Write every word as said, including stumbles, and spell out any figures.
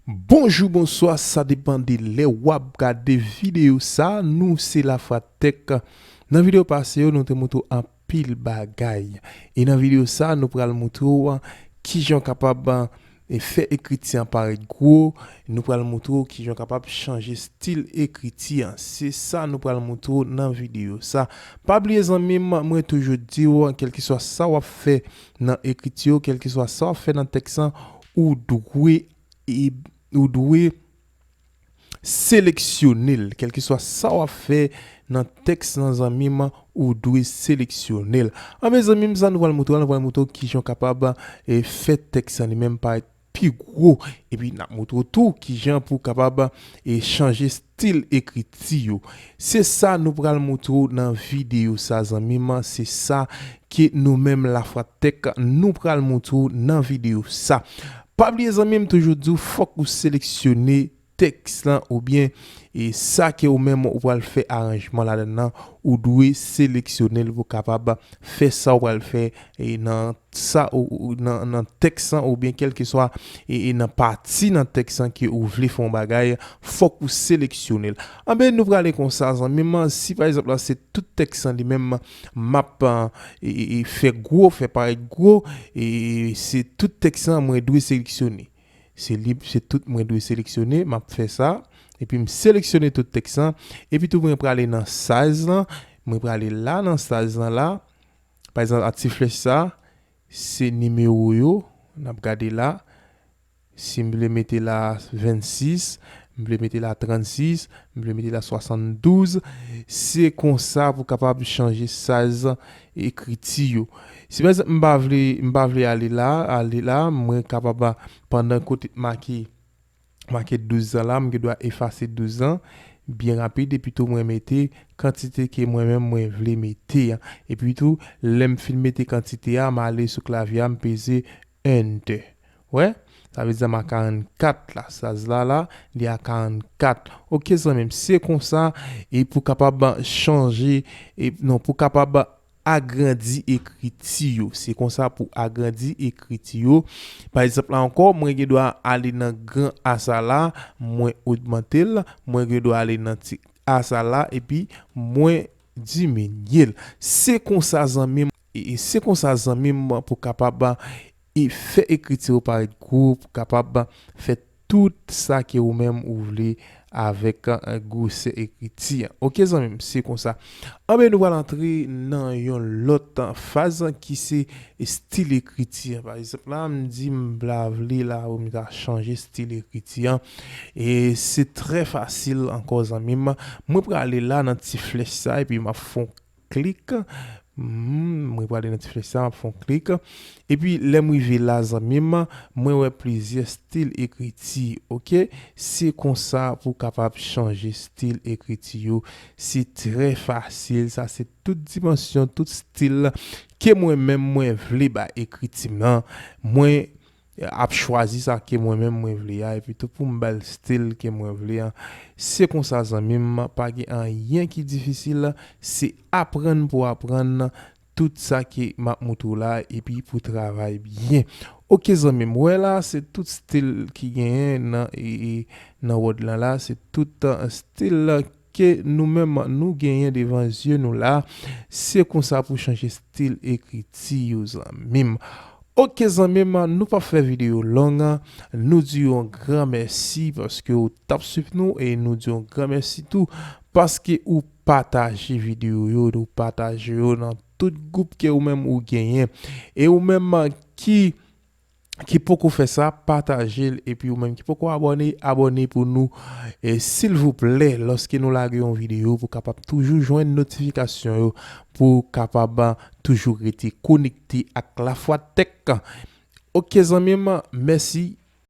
Bonjou, bonswa, sa depann de lè w ap gade videyo sa. Nou se Lafwa Tech. Nan videyo pase yo, nou te montre w anpil bagay. E nan videyo sa, nou pral montre w kijan w kapab, e, fè ekriti an parèt gwo. Nou pral montre w kijan w kapab chanje stil ekriti an. Se sa nou pral montre w nan videyo sa. Pa bliye zanmi m, mwen toujou di w, kèlkeswa sa w ap fè nan ekriti yo, kèlkeswa sa w ap fè nan tèks lan, ou dwe e ou dwe seleksyone l. Kèlkeswa sa w ap fè nan tèks lan, zanmi m, ou dwe seleksyone l. Anben, zanmi m, sa nou pral montre w, nou pral montre w kijan w kapab, e, fè tèks lan li menm parèt pi gwo. Epi n ap montre w tou kijan pou w kapab, e, chanje stil ekriti yo. Se sa nou pral montre w nan videyo sa, zanmi m. Se sa ke nou menm Lafwa Tech nou pral montre w nan videyo sa. Pa bliye, zanmi m, toujou di w fòk ou seleksyone tèks lan oubyen, e, sa ke ou menm ou pral fè aranjman ladan nan, ou dwe seleksyone l pou w kapab fè sa w pral fè, e, nan sa ou, ou, nan, nan tèks lan oubyen kèlkeswa, e, e, nan pati nan tèks lan ke ou vle fè yon bagay, fòk ou seleksyone l. Anben, nou prale konsa, zanmi m, si pa egzanp la se tout tèks lan li menm m ap, e, e, e, fè gwo, fè parèt gwo, e se tout tèks lan mwen dwe seleksyone. Se li, se tout mwen dwe seleksyone, m ap fè sa. Epi m seleksyone tout tèks lan. Epi tou mwen prale nan size lan. Mwen prale la nan size lan la. Pa egzanp, a ti flèch sa, se nimewo yo. N ap gade la. Si m vle mete la vennsis, m vle mete la trannsis, m vle mete la swasanndouz. Se konsa pou kapab chanje size ekriti yo. Si pa egzanp, m pa vle, m pa vle ale la, ale la, mwen kapab, pandan kote make, make douz an la, m gen dwa efase douz an byen rapid, epi tou mwen mete kantite ke mwen menm mwen vle mete an. Epi tou, lè m fin mete kantite a, m ale sou klavye a, m peze Enter. Wè? Sa vle di m a karannkat la. Size la la, li a karannkat. Oke, zanmi m, se konsa, e pou kapab chanje, e non, pou kapab agrandi ekriti yo. Se konsa pou agrandi ekriti yo. Pa egzanp la ankò, mwen gen dwa ale nan gran A sa la, mwen ogmante l, mwen gen dwa ale nan ti A sa la, epi mwen diminye l. Se konsa, zanmi m, e, e se konsa, zanmi m, pou kapab, e, fè ekriti ou parèt gwo, pou kapab fè tout sa ke ou menm ou vle avèk, e, gwosè ekriti an. Oke, zanmi m, se konsa. Anben, nou pral antre nan yon lòt faz ki se stil ekriti an. Pa egzanp, la, m di m vle la, ou m ta chanje stil ekriti an. E se trè fasil ankò, zanmi m. Mwen prale la nan ti flèch sa, epi m ap fè yon klik. Hmm, mwen prale nan ti flèch sa, m ap fè yon klik. Epi, lè m rive la, zanmi m, mwen wè plizyè stil ekriti, oke? Se konsa pou kapab chanje stil ekriti yo. Se trè fasil, sa se tout dimansyon, tout stil ke mwen menm mwen vle ba ekriti m nan. Mwen ap chwazi sa ke mwen menm mwen vle a, epi tou pou m ba l stil ke mwen vle an. Se konsa, zanmi m, pa gen anyen ki difisil, se aprann pou aprann tout sa ke m ap montre w la, epi pou travay byen. Oke, zanmi m, wè la, se tout stil ki genyen nan, e, e, nan Word lan la, se tout, e, stil ke nou menm nou genyen devan zye nou la. Se konsa pou chanje stil ekriti yo, zanmi m. Oke, zanmi m, nou p ap fè videyo long. Nou di yon gran mèsi paske ou t ap swiv nou e nou di yon gran mèsi tou paske ou pataje videyo yo, nou pataje yo nan tout gwoup ke ou menm ou genyen. E ou menm ki, ki poko fè sa, pataje l. Epi ou menm ki poko abòne, abòne pou nou. E silvouplè, lòske nou lage yon videyo, pou kapab toujou jwenn notifikasyon yo, pou kapab toujou rete konekte ak Lafwa Tech. Oke, zanmi m, mèsi.